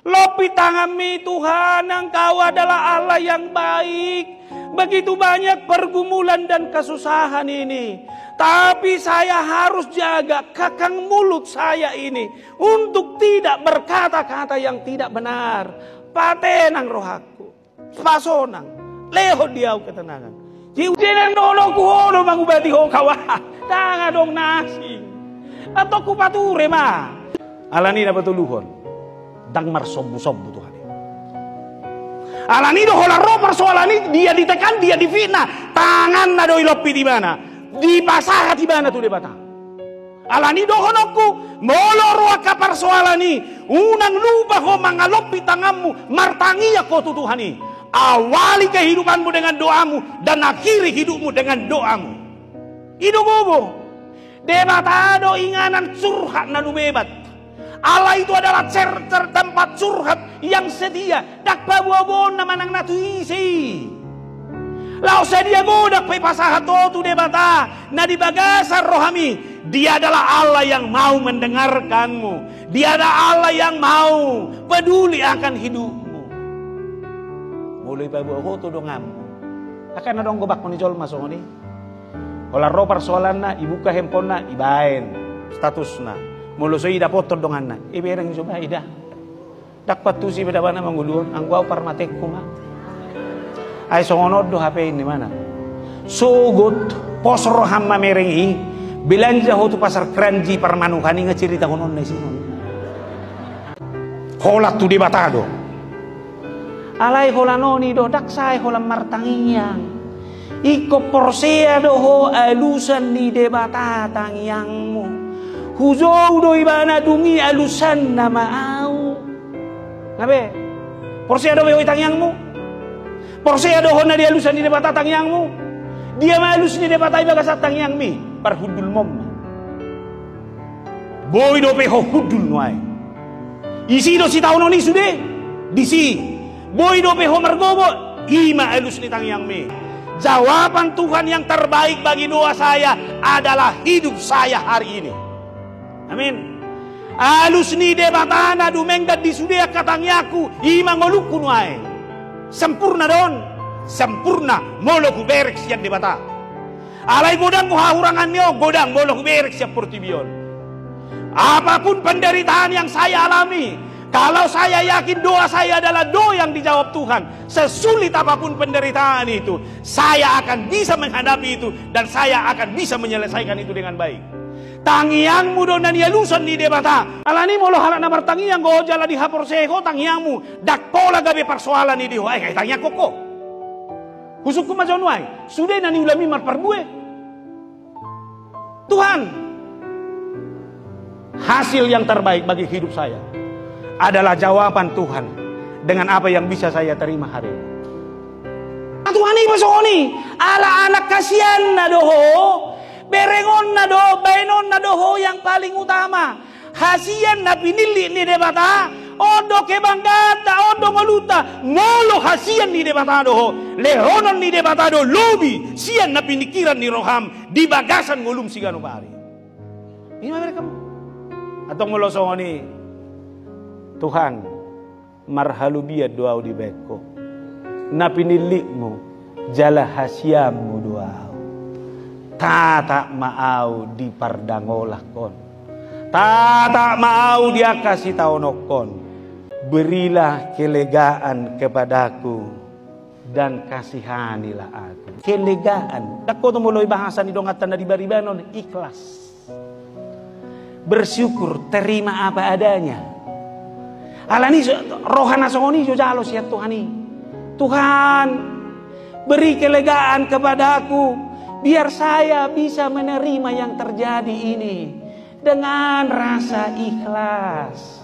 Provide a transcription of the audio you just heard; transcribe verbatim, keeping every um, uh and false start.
Lompit tanganmi, Tuhan, Engkau adalah Allah yang baik. Begitu banyak pergumulan dan kesusahan ini, tapi saya harus jaga kakang mulut saya ini untuk tidak berkata-kata yang tidak benar. Patenang rohangku, pasonang, lehon di ahu ketenangan. Jadi, nang dohononku, ho do mangubati ho, kawan. Ndang adong na asing. Antong hupature ma. Alani na patoluhon, ndang marsombusombu Tuhan i. Alani do holan ro parsoalan i, dia ditekan, dia difitnah, tanganna do ilompit ibana, dipasahat ibana tu Debata. Alani dohononku, molo ro angka parsoalan i, unang lupa ho mangalompit tanganmu, martangiang ho tu Tuhan i. Awali kehidupanmu dengan doamu, dan akhiri hidupmu dengan doamu. I do gogo. Debata do inganan curhat na lumebat. Allah itu adalah cer-, cer-, tempat curhat yang setia. Ndang paboaboaonna manang na tu ise i. Laos sadia godang pe pasahat ho tu Debata na di bagasan rohami. Dia adalah Allah yang mau mendengarkanmu. Dia adalah Allah yang mau peduli akan hidupmu. Molo ipaboa ho tu donganmu. Angka na adong gobakkon ni jolma songon i. Holan ro parsoalanna, ibuka handphonena, ibaen statusna. Molo so i dapothon donganna, ibereng jo ba i da. Ndang huantusi be da ibana mangolu on, anggo ahu parmatengku ma. Ai songon on do hape i, ninna ibana. Sogot pos roham mamereng i, belanja ho tu pasar Kranji parmanukan i, nga cerita honon na i sinon. Holan tu Debata do. Alai holan on i do, ndang sae holan martangiang. Ingkon porsea do ho alusan ni Debata tangiangmu. Hujou do ibana, dung i alusanna ma ahu. Nga be? Porsea do be ho i tangiangmu? Porsea do ho na di alusan ni Debata tangiangmu? Dia ma alus ni Debata i bagasan tangiangmi? Parhundulmon ma. Boi dope ho hundul nuaeng. Disi do sitaonon i sude? Disi. Boi dope ho margogo? I ma alus ni tangiangmi. Jawaban Tuhan yang terbaik bagi doa saya adalah hidup saya hari ini. Amin. Alus ni Debata na dumenggan di sude angka tangiangku, i ma ngolungku nuaeng. Sempurna do on? Sempurna molo huberek sian Debata. Alai godang do hahurangan ni on, godang molo huberek sian portibi on. Apapun penderitaan yang saya alami, kalau saya yakin doa saya adalah doa yang dijawab Tuhan, sesulit apapun penderitaan itu, saya akan bisa menghadapi itu dan saya akan bisa menyelesaikan itu dengan baik. Tangiangmu do na nialusan ni Debata. Alani molo halak na martangiang do jala dihaporseai ho tangiangmu, ndang pola gabe parsoalan i di ho, ai, ai tangiangkon ho. Husungkun ma jo nuaeng, sude na niulami marparbue. Tuhan, hasil yang terbaik bagi hidup saya adalah jawaban Tuhan dengan apa yang bisa saya terima hari ini. Ah, Tuhan, i ma songon i, ala anak hasianna do ho, berengonna do, baenonna do ho yang paling utama. Hasian na pinillit ni Debata, on do kebanggaanta, on do ngolunta. Molo hasian ni Debata do ho, lehonon ni Debata do lobi sian na piningkiran ni roham di bagasan ngolum siganup ari. I ma bereng hamu. Antong molo songon i, Tuhan, marhalobian do ahu dibaen ho. Na pinillitmu jala hasianmu do ahu. Tatap ma ahu di pardangolangkon. Tatap ma ahu di angka sitaononhon. Berilah kelegaan kepadaku dan kasihanilah aku. Kelegaan. Ndang ho tu molo i bahasa ni donganta na di baribanon, ikhlas. Bersyukur, terima apa adanya. Alani so-, roha na songon i jojalo sian Tuhan i. Tuhan, beri kelegaan kepadaku, biar saya bisa menerima yang terjadi ini dengan rasa ikhlas.